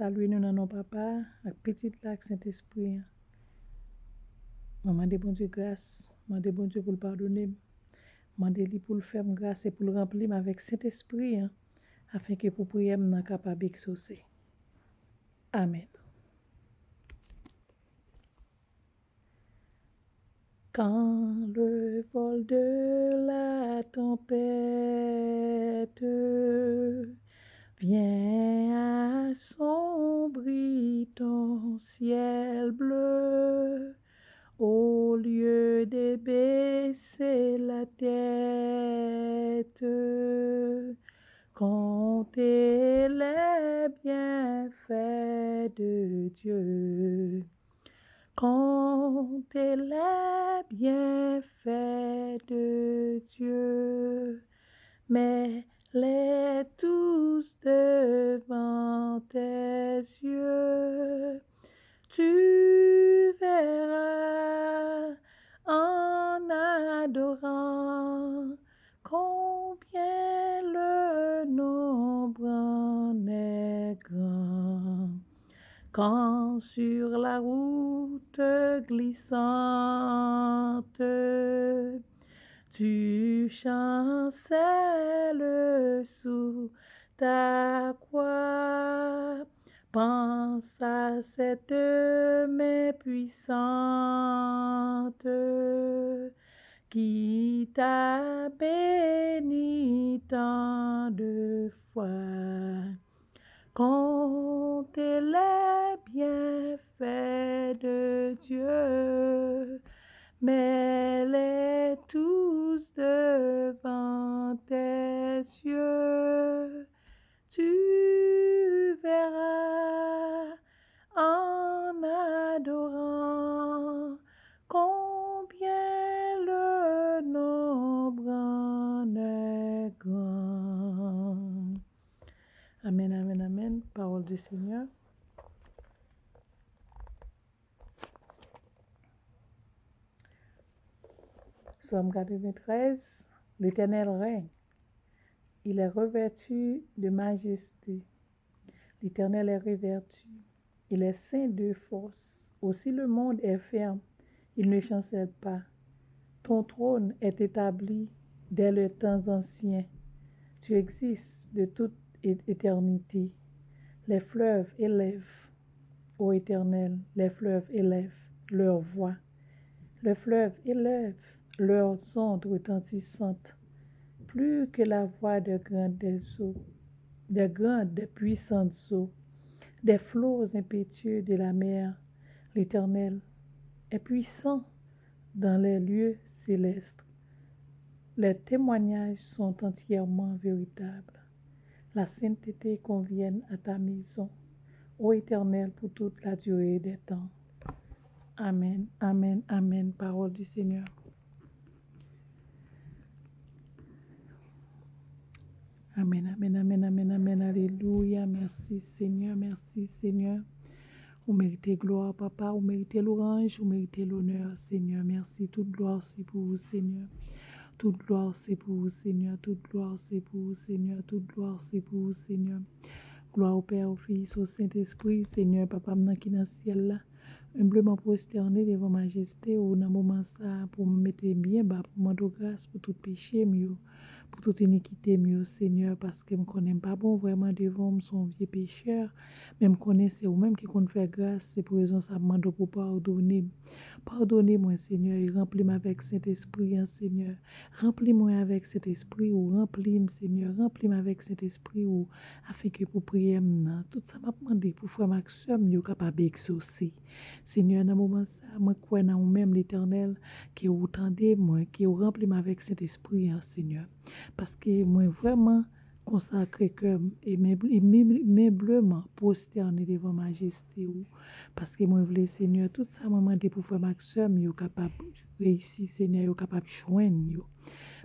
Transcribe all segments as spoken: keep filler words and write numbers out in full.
salye nou nan non Papa a, ak Pitit la, ak Sentespri a. Mwen mande Bondye gras, mande Bondye pou l padone m, mande li pou l fè m gras e pou l ranpli m avèk Sentespri a, afenke pou priyè m nan kapab egzose. Amèn. Quand le vol de la tempête vient assombrir ton ciel bleu, au lieu de baisser la tête, comptez les bienfaits de Dieu. Comptez les bienfaits de Dieu, mets-les tous devant tes yeux. Tu verras en adorant combien le nombre en est grand. Quand sur la route glissante, tu chancelles sous ta croix, pense à cette main puissante qui t'a béni tant de fois. Comptez les bienfaits de Dieu, mets-les tous devant tes yeux. Tu verras en adorant combien le nombre en est grand. Amèn, amèn, amèn. Parole du Seigneur. Psaume quatre-vingt-treize. L'Éternel règne. Il est revêtu de majesté. L'Éternel est revêtu. Il est ceint de force. Aussi le monde est ferme. Il ne chancelle pas. Ton trône est établi dès les temps anciens. Tu existes de toute é-, éternité. Les fleuves élèvent, ô Éternel, les fleuves élèvent leur voix. Les fleuves élèvent leurs ondes retentissantes, plus que la voix des grandes eaux, des grandes, des puissantes eaux, des flots impétueux de la mer. L'Éternel est puissant dans les lieux célestes. Les témoignages sont entièrement véritables. La sainteté convienne à ta maison, ô Éternel, pour toute la durée des temps. Amèn, amèn, amèn. Parole du Seigneur. Amèn, amèn, amèn, amèn, amèn. Alelouya. Mèsi, Senyè. Mèsi, Senyè. Ou merite glwa, Papa. Ou merite lwanj. Ou merite lonè, Senyè. Mèsi. Tout glwa se pou ou, Senyè. Tout glwa se pou ou, Senyè. Tout glwa se pou ou, Senyè. Tout glwa se pou ou, Senyè. Glwa o Pè, o Fis, o Sentespri, Senyè, Papa m nan ki nan syèl la. Enbleman pwostène devan majeste ou nan moman sa a pou m mete byen ba pou mande w gras pou tout peche m yo, pou tout inikite m yo, Senyè, paske m konnen m pa bon vrèman devan w, m se yon vye pechè, men m konnen se ou menm ki konn fè gras, se pou rezon sa a m mande w pou w padone m. Padone mwen, Senyè, e ranpli m avèk Sentespri an, Senyè. Ranpli mwen avèk Sentespri ou, ranpli m, Senyè, ranpli m avèk Sentespri ou, afenke pou priyè m nan, tout sa m ap mande pou frè m ak sè m yo kapab egzose. Senyè, nan moman sa a, mwen kwè nan ou menm, Letènèl, ke ou tande mwen, ke ou ranpli m avèk Sentespri an, Senyè. Paske mwen vrèman konsakre kè m e m enb-, e m enb-, m enbleman pwostène devan majeste ou. Paske mwen vle, Senyè, tout sa mwen mande pou frè m ak sè m yo kapab reyisi, Senyè, yo kapab jwenn yo.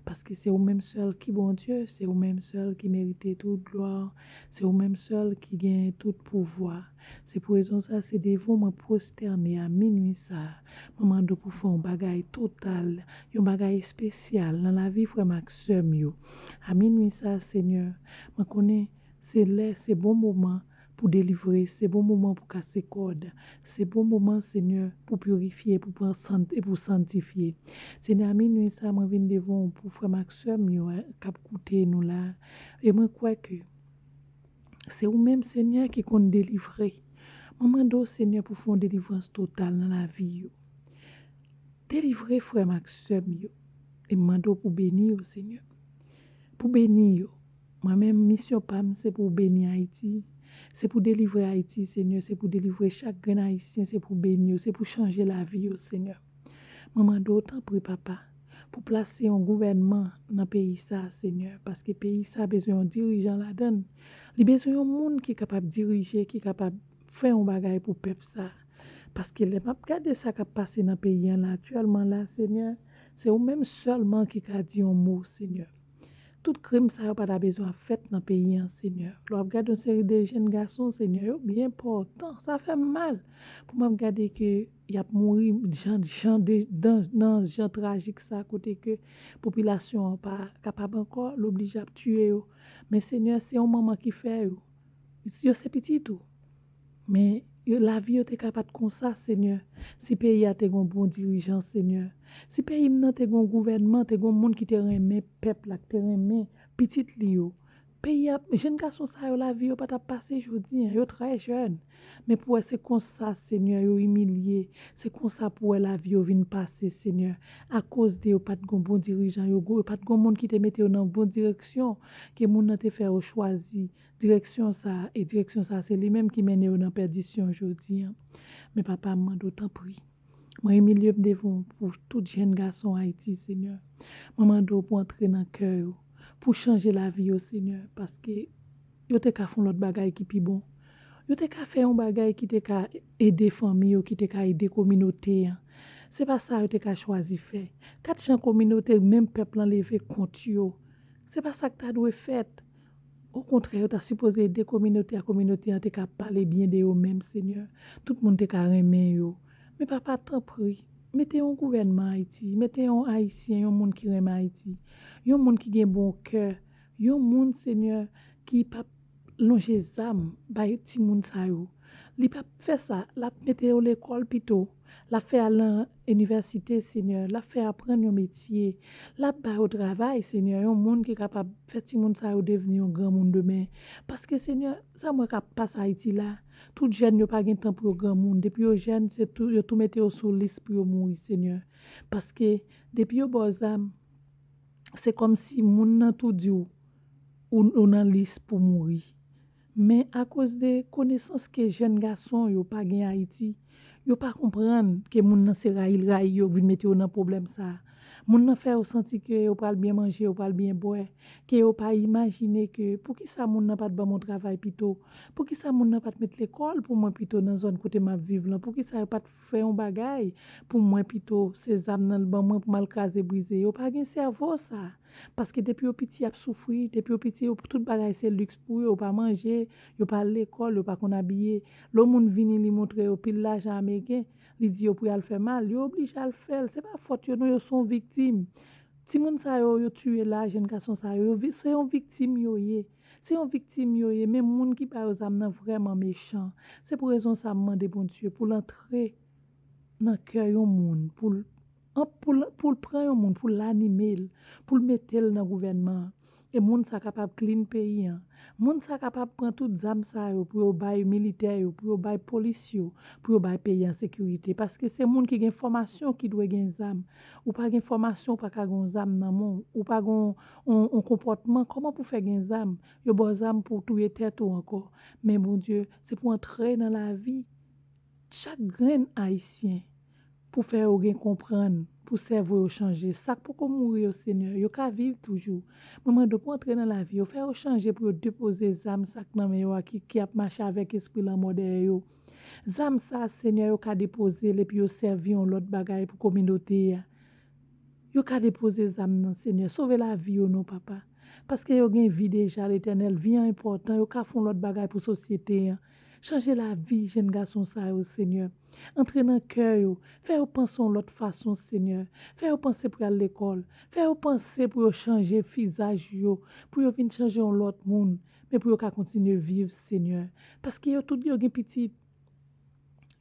Paske se ou menm sèl ki Bondye, se ou menm sèl ki merite tout glwa, se ou menm sèl ki genyen tout pouvwa. Se pou rezon sa, se devan w mwen pwostène a minwi sa a. Mwen mande w pou fè yon bagay total, yon bagay espesyal nan lavi frè m ak sè m yo. A minwi sa a, Senyè, mwen konnen se lè, se bon moman pou delivre, se bon moman pou kase kòd, se bon moman, Senyè, pou pirifye, pou pran sant-, e pou santifye. Senyè, a minwi sa, mwen vin devan w pou frè m ak sè m yo, eh, k ap koute nou la. E mwen kwè ke se ou menm, Senyè, ki konn delivre. Mwen mande w, Senyè, pou fè yon delivrans total nan lavi yo. Delivre frè m ak sè m yo. E m mande w pou beni yo, Senyè. Pou beni yo. Mwen menm, misyon pa m, se pou w beni Ayiti. Se pou delivre Ayiti, Senyè. Se pou delivre chak grenn Ayisyen. Se pou beni yo. Se pou chanje lavi yo, Senyè. Mwen mande w, tanpri, Papa, pou plase yon gouvènman nan peyi sa, Senyè. Paske peyi sa bezwen yon dirijan ladan l. Li bezwen yon moun ki kapab dirije, ki kapab fè yon bagay pou pèp sa. Paske lè m ap gade sa k ap pase nan peyi an la, aktyèlman la, Senyè, se ou menm sèlman ki ka di yon mo, Senyè. Tout krim sa yo pa ta bezwen ap fèt nan peyi an, Senyè. Lè w ap gade yon seri de jèn gason, Senyè, yo byen enpòtan. Sa fè m mal pou m ap gade ke y ap mouri jan, jan de, dan, nan jan trajik sa, kote ke popilasyon an pa kapab ankò, l oblije ap tiye yo. Men, Senyè, se yon manman ki fè yo. Yo se pitit ou. Men yo, lavi yo te ka pa t konsa, Senyè. Si peyi a te gon bon dirijan, Senyè. Si peyi m nan te gon gouvènman, te gon moun ki te renmen pèp la, ki te renmen pitit li yo. Peyi a, jèn gason sa yo, lavi yo pa t ap pase jodi a. Yo trè jèn. Men pou wè se konsa, Senyè, yo imilye. Se konsa pou wè lavi yo vin pase, Senyè. Akoz de yo pa t gon bon dirijan, yo, yo pa t gon moun ki te mete yo nan bon direksyon, ke moun nan te fè yo chwazi direksyon sa a, e direksyon sa a, se li menm ki mennen yo nan pèdisyon jodi a. Men Papa, m mande w, tanpri, mwen imilye m devan w pou tout jèn gason Ayiti, Senyè. Mwen mande w pou antre nan kè yo, pou chanje lavi yo, Senyè, paske yo te ka fè yon lòt bagay ki pi bon. Yo te ka fè yon bagay ki te ka ede fanmi yo, ki te ka ede kominote an. Se pa sa yo te ka chwazi fè. Gad jan kominote, menm pèp lan leve kont yo. Se pa sa k ta dwe fèt. Okontrè, yo ta sipoze ede kominote a, kominote an te ka pale byen de yo menm, Senyè. Tout moun te ka renmen yo. Men Papa, tanpri, mete yon gouvènman Ayiti, mete yon Ayisyen, yon moun ki renmen Ayiti, yon moun ki gen bon kè, yon moun, Senyè, ki p ap lonje zam bay timoun sa yo. Li p ap fè sa, l ap mete yo lekòl pito. L ap fè al nan inivèsite, Senyè. L ap fè aprann yon metye. L ap ba yo travay, Senyè. Yon moun ki kapab fè timoun sa yo devni yon granmoun demen. Paske, Senyè, sa m wè k ap pase Ayiti la, tout jèn yo pa gen tan pou yo granmoun. Depi yo jèn, se tou, yo tou mete yo sou lis pou yo mouri, Senyè. Paske, depi yo ba w zam, se kòmsi moun nan tou di w, ou, ou nan lis pou mouri. Men akoz de konesans ke jèn gason yo pa gen Ayiti, yo pa konprann ke moun nan se rayi l rayi yo k vin mete yo nan pwoblèm sa a. Moun nan fè yo santi ke yo pral byen manje, yo pral byen bwè, ke yo pa imajine ke poukisa moun nan pa t ban m yon travay pito, poukisa moun nan pa t met lekòl pou mwen pito nan zòn kote m ap viv lan, poukisa yo pa t fè yon bagay pou mwen pito, se zam nan l ban mwen pou m al kraze brize. Yo pa gen sèvo sa. Paske depi yo piti, y ap soufri. Depi yo piti, yo, tout bagay se liks pou yo. Yo pa manje, yo pa al lekòl, yo pa konn abiye. Lè yon moun vini, li montre yo pil lajan ameriken, li di yo pou y al fè mal. Yo oblije al fè l. Se pa fòt yo, non, yo se yon viktim. Timoun sa yo, yo tiye la, jèn gason sa yo, yo vi-, se yon viktim yo ye. Se yon viktim yo ye, men moun ki ba yo zam nan vrèman mechan. Se pou rezon sa m mande Bondye pou l antre nan kè yon moun, pou l, an, pou l, pou l pran yon moun, pou l anime l, pou l mete l nan gouvènman an. E moun sa kapab clean peyi an. Moun sa kapab pran tout zam sa yo pou yo bay militè yo, pou yo bay polis yo, pou yo bay peyi an sekirite. Paske se moun ki gen fòmasyon ki dwe gen zam. Ou pa gen fòmasyon, ou pa ka gen zam nan men w. Ou pa gen yon, yon konpòtman, kòman pou fè gen zam? Yo ba w zam pou w touye tèt ou ankò. Men Bondye, se pou antre nan lavi chak grenn Ayisyen pou fè yo gen konprann, pou sèvo yo chanje. Sa k poko mouri yo, Senyè, yo ka viv toujou. Mwen mande w pou antre nan lavi yo, fè yo chanje pou yo depoze zam sa k nan men yo a ki, ki ap mache avèk espri lanmò dèyè yo. Zam sa, Senyè, yo ka depoze l epi yo sèvi yon lòt bagay pou kominote a. Yo ka depoze zam nan, Senyè. Sove lavi yo non, Papa. Paske yo gen vi deja, Letènèl. Vi an enpòtan. Yo ka fè yon lòt bagay pou sosyete an. Chanje lavi jèn gason sa yo, Senyè. Antre nan kè yo. Fè yo panse yon lòt fason, Senyè. Fè yo panse pou y al lekòl. Fè yo panse pou yo chanje vizaj yo, pou yo vin chanje yon lòt moun. e pou yo ka kontinye viv, Senyè. Paske yo tout yo gen pitit.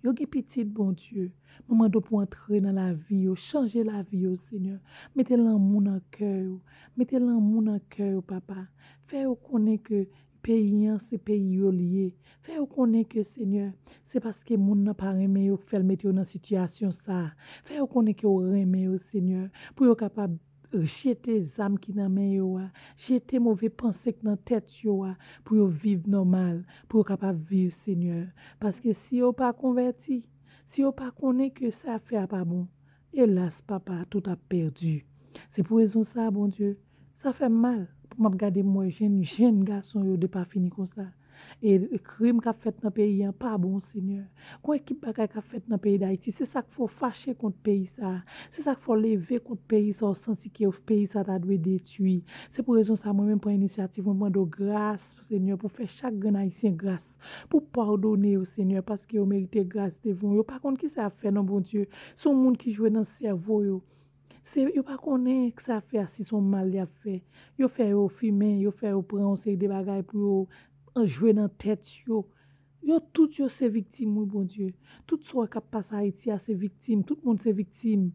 Yo gen pitit, Bondye. Mwen mande w pou antre nan lavi yo, chanje lavi yo, Senyè. Mete lanmou nan kè yo. Mete lanmou nan kè yo, papa. Fè yo konnen ke peyi an se peyi yo l ye. Fè yo konnen ke, Senyè, se paske moun nan pa renmen yo k fè l mete yo nan sitiyasyon sa a. Fè yo konnen ke w renmen yo, Senyè, pou yo kapab jete zam ki nan men yo a, jete move panse k nan tèt yo a, pou yo viv nòmal, pou yo kapab viv, Senyè. Paske si yo pa konvèti, si yo pa konnen ke sa y ap fè a pa bon, elas, papa, tout ap pèdi. Se pou rezon sa a, Bondye, sa fè m mal pou m ap gade m wè jèn, jèn gason yo depafini konsa. E krim k ap fèt nan peyi an pa bon, Senyè. Gon ekip bagay k ap fèt nan peyi Dayiti. Se sa k fè w fache kont peyi sa a. Se sa k fè w leve kont peyi sa a, w santi ke peyi sa a ta dwe detwi. Se pou rezon sa a, mwen menm pran inisyativ, mwen mande w gras, Senyè, pou fè chak grenn Ayisyen gras, pou padone yo, Senyè, paske yo merite gras devan w. Yo pa konn kisa y ap fè, non, Bondye. Se yon moun ki jwe nan sèvo yo. Se, yo pa konnen sa y ap fè a, si se yon mal y ap fè. Yo fè yo fimen, yo fè yo pran yon seri de bagay pou yo an jwe nan tèt yo. Yo tout yo se viktim, wi, Bondye. Tout sa w wè k ap pase Ayiti a se viktim. Tout moun se viktim.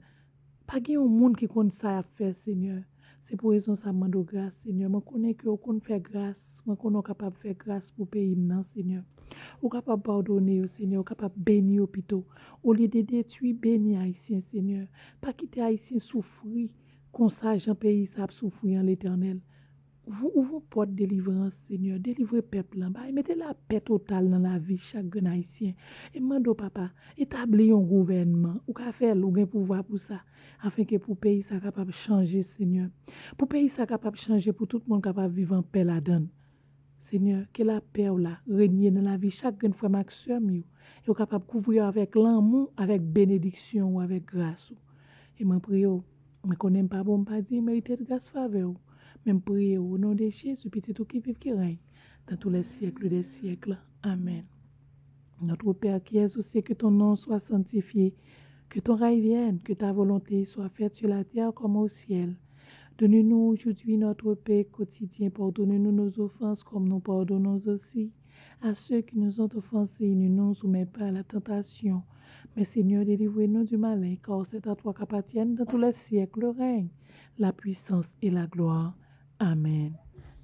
Pa gen yon moun ki konn sa y ap fè, Senyè. Se pou rezon sa a m mande w gras, Senyè. Mwen konnen ke w konn fè gras. Mwen konnen w kapab fè gras pou peyi m nan, Senyè. Ou kapab padone yo, Senyè. Ou kapab beni yo pito. Olye de detwi, beni Ayisyen, Senyè. Pa kite Ayisyen soufri konsa jan peyi sa ap soufri an, Letènèl. Ouvri, ouvri yon pòt delivrans, Senyè. Delivre pèp lan. Bay, mete lapè total nan lavi chak grenn Ayisyen. E m mande w, papa, etabli yon gouvènman. Ou ka fè l, ou gen pouvwa pou sa. Afenke pou peyi sa kapab chanje, Senyè. Pou peyi sa kapab chanje, pou tout moun kapab viv an pè ladan l. Senyè, ke lapè w la renye nan lavi chak grenn frè m ak sè m yo, e w kapab kouvri yo avèk lanmou, avèk benediksyon ou, avèk gras ou. E mwen priye w, mwen konnen m pa bon, m pa di m merite gras favè w, men m priye w, o non de Jezi, Pitit ou ki viv, ki règne dans tous les siècles des siècles. Amen. Notre Père qui es aux cieux, que ton nom soit sanctifié, que ton règne vienne, que ta volonté soit faite sur la terre comme au ciel. Donne-nous aujourd'hui notre pain quotidien. Pardonne-nous nos offenses comme nous pardonnons aussi à ceux qui nous ont offensés. Ne nous soumets pas à la tentation, mais Seigneur, délivre-nous du malin, car c'est à toi qu'appartiennent dans tous les siècles le règne, la puissance et la gloire. Amen.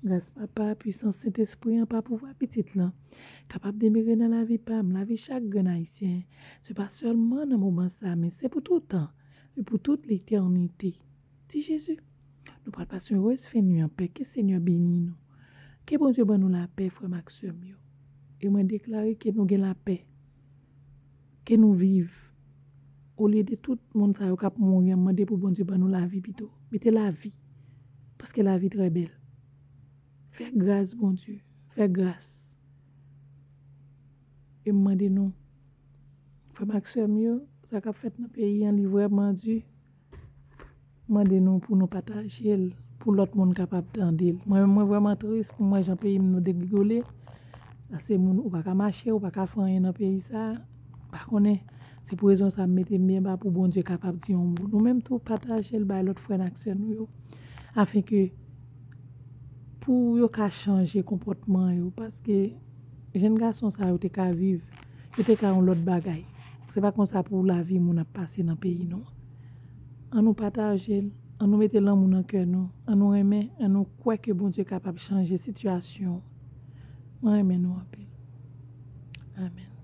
Gras Papa, pwisans Sentespri an pa pouvwa Pitit lan kapab demere nan lavi pa m, lavi chak grenn Ayisyen. Se pa sèlman nan moman sa, men se pou toutan e pou tout letènite. Di Jezi, nou pral pase yon erez fen nwi an pè. Ke Senyè beni nou. Ke Bondye ban nou lapè, frè m ak sè m yo. E mwen deklare ke nou gen lapè. Ke nou viv. Olye de tout moun sa yo k ap mouri an, mande pou Bondye ban nou lavi pito. Mete lavi. Paske lavi trè bèl. Fè gras, Bondye. Fè gras. E m mande nou, frè m ak sè m yo, sa k ap fèt nan peyi an, li vrèman di. Mande nou pou nou pataje l, pou lòt moun kapab tande l. Mwen menm, mwen vrèman tris pou m wè jan peyi m nou degrigole. Paske moun, ou pa ka mache, ou pa ka fè anyen nan peyi sa a. Pa konnen. Se pou rezon sa a m mete m byen ba pou Bondye kapab di yon mo. Nou menm tou, pataje l bay lòt frè n ak sè nou yo. Afenke pou yo ka chanje konpòtman yo. Paske jèn gason sa yo te ka viv, yo te ka yon lòt bagay. Se pa konsa pou lavi moun ap pase nan peyi nou an. An nou pataje l, an nou mete lanmou nan kè nou, an nou renmen, an nou kwè ke Bondye kapab chanje sitiyasyon. Mwen renmen nou anpil. Amèn.